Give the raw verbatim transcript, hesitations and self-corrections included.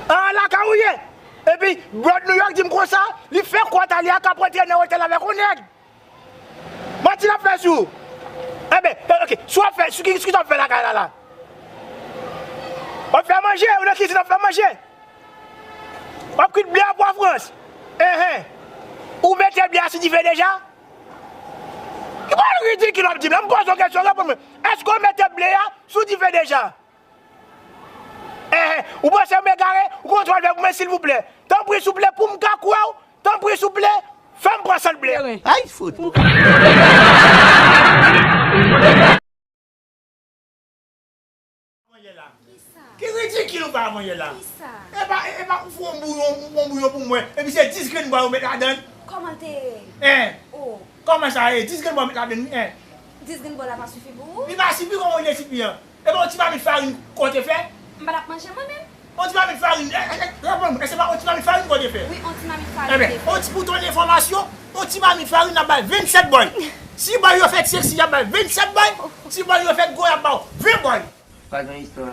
An lakay ou ye. Epi, Brad New York di m konsa, li fè kòt a li a k ap rantre nan otèl avèk yon nèg. Manti l ap fè sou ou. Enben, ok, si w ap fè, sou ki, sou ki w ap fè lakay la la? W ap fè manje, ou nan kizin w ap fè manje? W ap kwit ble a pou Frans? Enhen. Ou mete ble a sou dife deja? Ki pawòl ridikil w ap di m la? M poze w kesyon, reponn mwen. Èske w mete ble a sou dife deja? Enhen. Ou panse m egare? Ou konn sa w al fè pou mwen, silvouplè? Tanpri, souple, pou m ka kwè w, tanpri, souple, fè m pran sant ble. Ay, fout. Ki ridikil ou pa avanyè la. Kisa? E pa, e pa ou fè yon bouyon, yon bouyon pou mwen, epi se dis grenn bwa yo met ladan l. Kòman l te ye? Hein? Oh. Kòman sa ye? Dis grenn bwa met ladan l, wi, hein? Dis grenn bwa la pa sifi pou ou? Li pa sifi, kòman li te sifi an? E pa yon ti mamit farin kò te fè? M pa t ap manje mwen menm. Yon ti mamit farin, e, e, e, reponn mwen, e se pa yon ti mamit farin kò te fè? Wi, yon ti mamit farin te fè. Enben, yon ti pou ton enfòmasyon, yon ti mamit farin ap bay vennsèt bòy. Si bòy yo fèt seksi, y ap bay vennsèt bòy. Si bòy yo fèt gwo, y ap ba w ven bòy. Pa gen istwa.